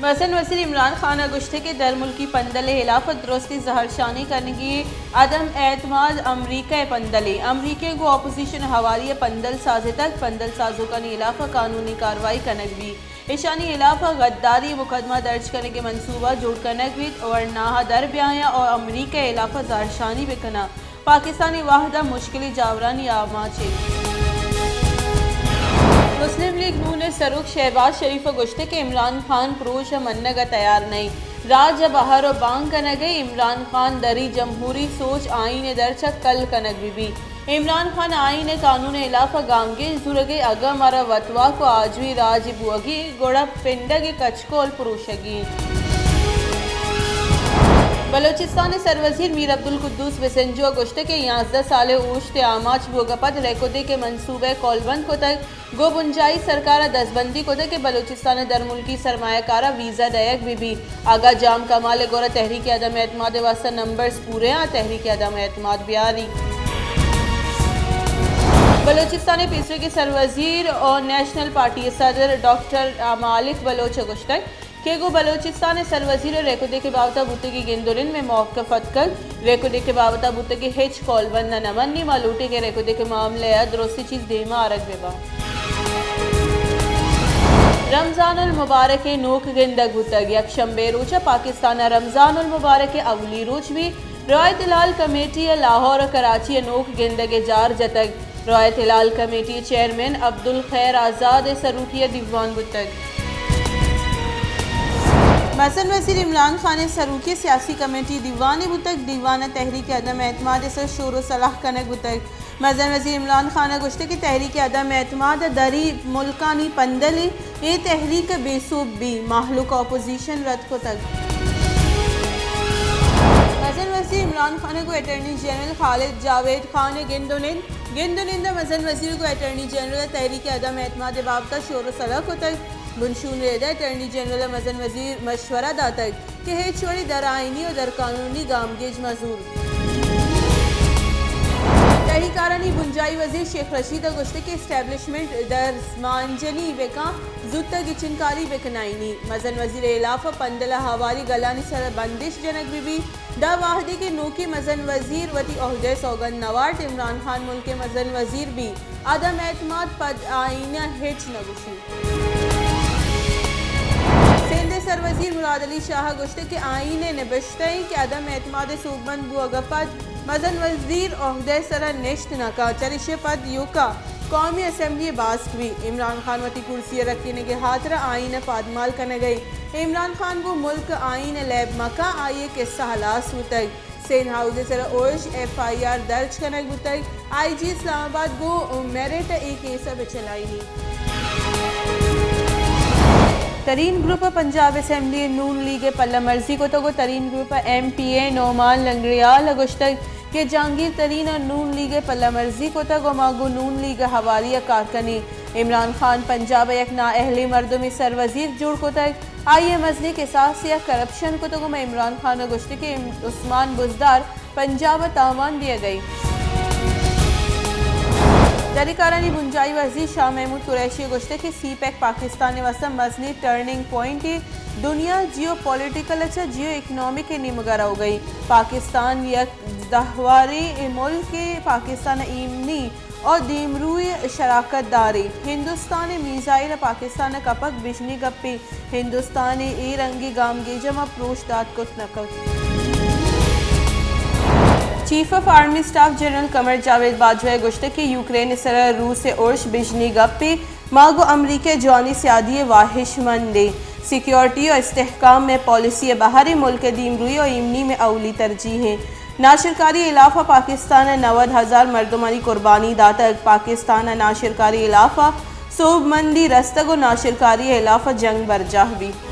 مزن وزیر عمران خان ءَ گوشتگ کہ درملکی پندل ءِ ہلاف ءَ درستیں زہرشانی کنگی عدم اعتماد امریکہ ءِ پندلے۔ امریکہ ءَ گوں اپوزیشن ءِ ہواری ءَ پندل سازتگ، پندل سازوکانی ہلاف ءَ قانونی کاروائی کنگ بیت۔ ایشانی ہلاف ءَ غداری ءِ مقدمہ درج کنگ ءِ منصوبہ جوڑ کنگ بیت، ورناہا در بیایاں اور امریکہ ءِ ہلاف ءَ زہرشانی بکناں۔ پاکستان ءِ وہد ءَ مشکلیں جاورانی آماچ اِنت۔ مسلم لیگ نون ءِ سروک شہباز شریف ءَ گوشتگ کہ عمران خان پروش ءِ منگ ءَ تیار نہ اِنت۔ راج ءَ بہر ءُ بانگ کنگ ءَ، عمران خان دری جمہوری سوچ آئین ءِ درچ ءَ کل کنگ بہ بیت۔ عمران خان آئین ءِ قانون ءِ ہلاف ءَ گامگیج زورگ ءَ، اگاں مارا وتواک ءُ آجوئی راج بوہگی گڑا پنڈگ ءِ کچکول پروشگی اِنت۔ بلوچستان ءِ سروزیر میر عبدالقدوس بسنجو ءَ گوشتگ کہ یازدہ سال ءِ اوشت ءِ آماچ بوگ ءَ پد ریکوڈک ءِ منصوبہ ءِ کولبند کتگ، گوں بنجاہی سرکار ءَ دزبندی کتگ کہ بلوچستان ءِ درملکی سرمایہ کاراں ویزا دئیگ بہ بیت۔ اگاں جام کمال ءِ گورا تحریک عدم اعتماد ءِ واستہ نمبرز پورے آں، تحریک عدم اعتماد بیاری۔ بلوچستان ءِ پیسریگیں سروزیر ءُ نیشنل پارٹی ءِ صدر ڈاکٹر مالک بلوچ ءَ گوشتگ کہ گوں بلوچستان ءِ سروزیر ءَ ریکوڈک ءِ بابت ءَ بوتگیں گند ءُ نند مئے موقف اتکگ۔ ریکوڈک ءِ بابت ءَ بوتگیں ہچ کولبند ءَ نہ منی، ما لوٹیں کہ ریکوڈک ءِ معاملہ ءَ درستیں چیز دیما آرگ بہ بنت۔ رمضان المبارک ءِ نوک گندگ بوتگ۔ یک شنبے ءِ روچ ءَ پاکستان ءَ رمضان المبارک ءِ اولی روچ بیت۔ روایت ہلال کمیٹی ءَ لاہور ءُ کراچی ءَ نوک گندگ ءِ جار جتگ۔ روایت ہلال کمیٹی ءِ چیئرمین عبدالخیر آزاد ءِ سروکی ءَ دیوان بوتگ۔ مزن وزیر عمران خان ءِ سروکی ءَ سیاسی کمیٹی ءِ دیوانے بوتگ۔ دیوان ءَ تحریک عدم اعتماد ءِ سر شور ءُ صلاح کنگ بوتگ۔ مزن وزیر عمران خان ءَ گوشتگ کہ تحریک عدم اعتماد ءِ دری ملکانی پندلے، اے تحریک بے سوب بی، مہلوک ءَ اپوزیشن رد کتگ۔ مزن وزیر عمران خان ءَ گوں اٹارنی جنرل خالد جاوید خان ءِ گند ءُ نند۔ گند ءُ نند ءَ مزن وزیر گوں اٹارنی جنرل ءَ تحریک عدم اعتماد ءِ بابت ءَ شور ءُ صلاح کتگ۔ بنشون ءِ رد ءَ اٹارنی جنرل ءَ مزن وزیر مشورہ داتگ کہ ہچ وڑیں درآئینی ءُ درقانونی گامگیج مہ زور۔ تحریک کارانی بنجاہی وزیر شیخ رشید ءَ گوشتگ کہ اسٹیبلشمنٹ دزمانجنی بہ کن، زوت ءَ گچینکاری بہ کنائینی۔ مزن وزیر ءِ ہلاف ءَ پندل ءَ ہواری گلانی سر ءَ بندش جنگ بہ بیت۔ داں وہدے کہ نوکیں مزن وزیر وتی عہدہ ءِ سوگند نہ وارت، عمران خان ملک ءِ مزن وزیر بیت، عدم اعتماد پد آئین ءَ ہچ نہ گوشیت۔ سندھ ءِ سروزیر مراد علی شاہ ءَ گوشتگ کہ آئین ءِ نبشتہ ایں کہ عدم اعتماد ءِ سوبمند بوگ ءَ پد مزن وزیر عہدہ ءِ سرا نشت نہ کنت، چریشی ءَ پد ایوکا قومی اسمبلی ءِ باسک بیت۔ عمران خان وتی کرسی ءِ رکینگ ءِ ہاترا آئین ءَ پادمال کنگ ءَ ایں۔ عمران خان گوں ملک آئین ءِ لیب مہ کن، آئی ءِ قصہ ہلاس بوتگ۔ سندھ ہاؤس ءِ سرا ارش ایف آئی آر درج کنگ بوتگ۔ آئی جی اسلام آباد گوں میرٹ ءَ اے کیس ءَ بہ چلائینی۔ ترین گروپ ءَ پنجاب اسمبلی ءَ نون لیگ ءِ پلہ مرزی کتگ ءُ ترین گروپ ءَ ایم پی اے نعمان لنگڑیال ءَ گوشتگ کہ جہانگیر ترین ءَ نون لیگ ءِ پلہ مرزی کتگ ءُ ما گوں نون لیگ ءِ ہواری ءَ کار کنیں۔ عمران خان پنجاب ءَ یک نااہلیں مردمے سر وزیر جوڑ کتگ۔ آئی ءَ مزنیں کساسے ءَ کرپشن کتگ ءُ مئے عمران خان ءَ گوشتگ کہ عثمان بزدار پنجاب ءَ تاوان دیگ ءَ اِنت۔ دری کارانی بنجاہی وزیر شاہ محمود قریشی ءَ گوشتگ کہ سی پیک پاکستان ءِ واستہ مزنیں ٹرننگ پوائنٹے، دنیا جیو پولیٹیکل ءَ چہ جیو اکنامک ءِ نیمگ ءَ روگ ءَ اِنت۔ پاکستان یک زہواریں ملکے، پاکستان ءَ ایمنی ءُ دیمروئی ءَ شراکت داریں۔ ہندوستان ءِ میزائل ءَ پاکستان ءَ کپگ بژنی گپے۔ ہندوستان ءِ اے رنگیں گامگیج ءَ ما پروش دات کت نہ کت۔ Chief of army staff general Qamar Javed Bajwa ءَ گوشتگ کہ یوکرین ءِ سرا روس ءِ ارش بژنی گپے۔ ما گوں امریکہ ءِ جوانیں سیادی ءِ واہشمند ایں۔ سیکیورٹی ءُ استحکام مئے پالیسی ءِ بہر ایں، ملک ءِ دیمروئی ءُ ایمنی مئے اولی ترجیح ایں۔ ناشرکاری ءِ ہلاف ءَ پاکستان ءَ نود ہزار مردمانی قربانی داتگ۔ پاکستان ءَ ناشرکاری ءِ ہلاف ءَ سوبمندی رستگ ءُ ناشرکاری ءِ ہلاف ءَ جنگ برجاہ بیت۔